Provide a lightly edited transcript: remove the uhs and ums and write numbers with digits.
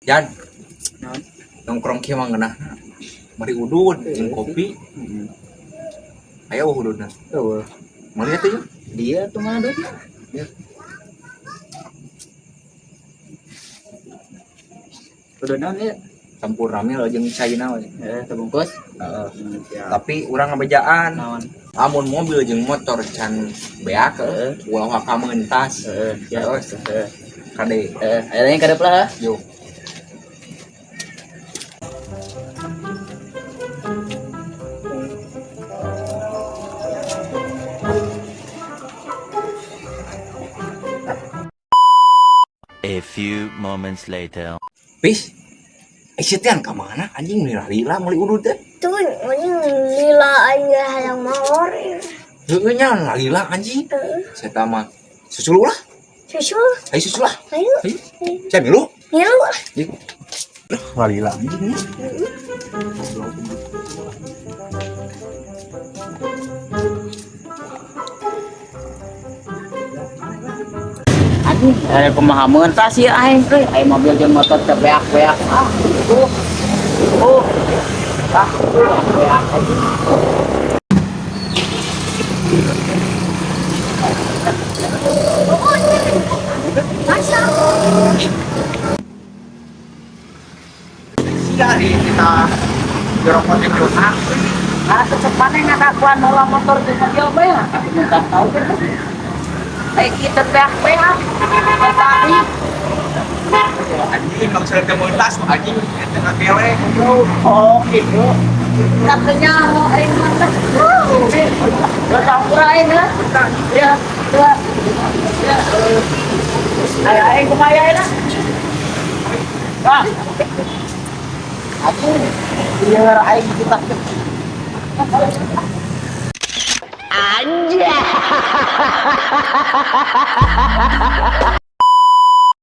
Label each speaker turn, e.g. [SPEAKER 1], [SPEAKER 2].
[SPEAKER 1] Jan, nongkrong kieu mah ngeunahna. Mari udud jeung kopi. Aya ududna.
[SPEAKER 2] Eueuh.
[SPEAKER 1] Meuli atuh yeuh.
[SPEAKER 2] Dia tuh mana duitnya?
[SPEAKER 1] Ya.
[SPEAKER 2] Udah naon ya?
[SPEAKER 1] Campur rame lah jeung China we.
[SPEAKER 2] Eh, terbungkus.
[SPEAKER 1] Heeh.
[SPEAKER 2] Siap.
[SPEAKER 1] Tapi urang ngabejaan.
[SPEAKER 2] Naon?
[SPEAKER 1] Lamun mobil jeung motor can beak
[SPEAKER 2] Heeh.
[SPEAKER 1] ulah waka mentas.
[SPEAKER 2] Heeh, siap.
[SPEAKER 1] Terus.
[SPEAKER 2] Heeh.
[SPEAKER 1] Kade.
[SPEAKER 2] Eh, aya yang kadep lah.
[SPEAKER 1] Yo.
[SPEAKER 3] A few moments later.
[SPEAKER 1] Pis. Eh si Tian ka mana anjing lila meuli udud teh?
[SPEAKER 4] Tuh, anjing lila aing ge hayang maor.
[SPEAKER 1] Heueuh nya lila anjing.
[SPEAKER 4] Heeh.
[SPEAKER 1] Saya mah susul lah.
[SPEAKER 4] Susul,
[SPEAKER 1] Ayo susul lah.
[SPEAKER 4] ayo.
[SPEAKER 1] Ayo. Saya milu.
[SPEAKER 4] Ngilu.
[SPEAKER 1] Yuk. Lila anjing.
[SPEAKER 2] Anjing, eh kumaha mentas ieu aing teh. Aing mobil jeung motor teh beak-beak. Ah, tuh. Oh. Ah, beak anjing.
[SPEAKER 1] Sia di kita jorok di kotak.
[SPEAKER 2] Ah, secepatnya ngadakuan mola motor jeung mobil bae. Tapi minta tahu kan. Kayak kita beak-beak. Tadi
[SPEAKER 1] Anjing kalau misalnya teu tas anjing eta ngakele bro.
[SPEAKER 2] oh gitu. Katanya mau aing mah teh. Bercampur aing lah. Ya, ya. Ya. Ayo aing kumaha aing lah. Ah. Aku lieur aing kita. Anjay.